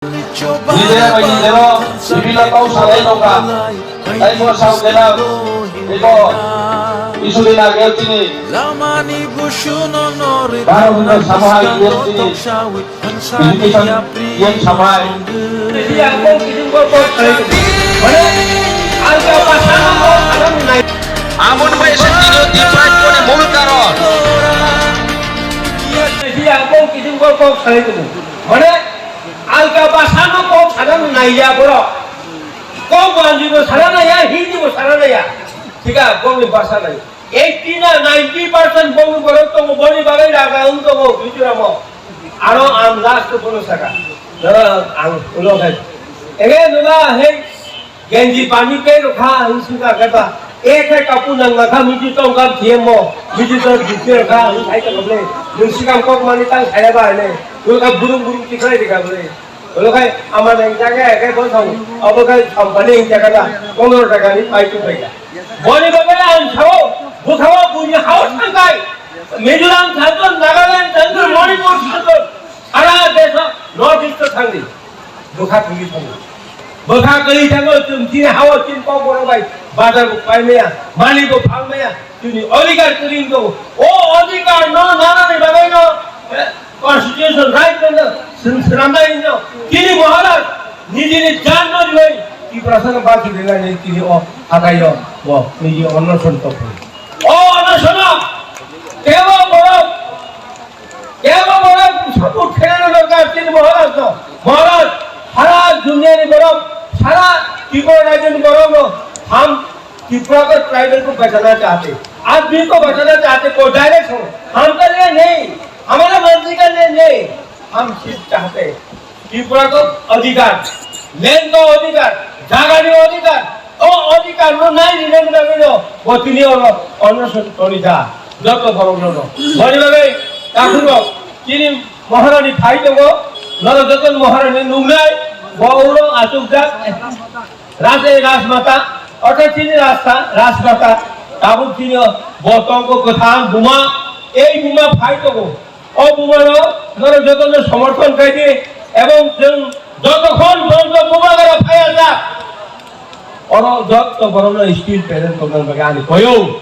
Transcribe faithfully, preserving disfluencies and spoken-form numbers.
Nijera bai nijero bibhinno kok salai nokha. Tai bo sao kena, ebo isuri na gel chini. Baro hwnba samahai gel chini. Education yen samai. Mane, alka pasano mo alam nai. Aboni bai se tini o deprive koni mul karon. Mane, alka pasano kok sana nai ya borok. Kok bo Anjui bo sana nai ya, Hindi bo sana nai ya. Thik a, kok ni basa nai. Eighty na ninety percent boni borok tongo, boni bagwi raga wng tongo Mizoram o. Aro ang last o bono saka. Noro ang ulo khai. Ege nuna hei genji pani pe rokha ang suka kata. E khai kapu nang nakha miji tong kam thiem mo. Miji to dikhe rokha ang khai ta kable. Nung sikam kok mani tang khaya ba ne. Nung ka burung burung tikhlai rika ble. Olo khai ama nang jaga khai bo thang. Abo khai company jaga da. Pondro taka ni pai tu pai. Boni bagwi ang sao, bwkhao buini hao thangkai. Mizoram thangkon, Nagaland thangkon, Manipur thangkon, sara desh North East thangdi. Bwkha kwrwi thango. Bwkha kwrwi thango, chwng chini hao chini kok borok bai bazar bo pai maya, mani bo phal maya, chini odhikar kwrwi tongo. O odhikar no nanani bagwi no, eh, Constitution right no, swn-, swnamnai no, chini Maharaj, nijini jan no ribai, Tiprasa no basi rinani chini o hatai o, bo, niji onnoson topoi. O onnoson o, kebo borok, kebo borok support khainani dorkar chini Maharaj no. Maharaj, sara duniani borok, sara Tripura rajyoni borok no, ham Tripura ko tribal ko bachana chahte, aadmi ko bachana chahte, ko direct ho, hamka liye nahi, hamara marzi ka liye nahi, ham sirf chahte Tripura ko adhikar, land ko adhikar, jaga ni adhikar, o adhikar no nai rinani bagwi no, bo tini oro onnoson toni ja, joto borok no no. Boni bagwi takhuk rok, chini Maharani phai tongo, noro joto Maharani nungnai, bo ulo achuk jak. Raja Rajmata, orthat chini Rajta, Rajmata, tabuk chini bo tongo kwthang buma, ei buma phai tongo. O bumano norok jotono somorthon khaidi, ebong chwng jotokhon porjonto buma gora phaiya jak, oro joto borokno still present tongna bagwi ani koyo.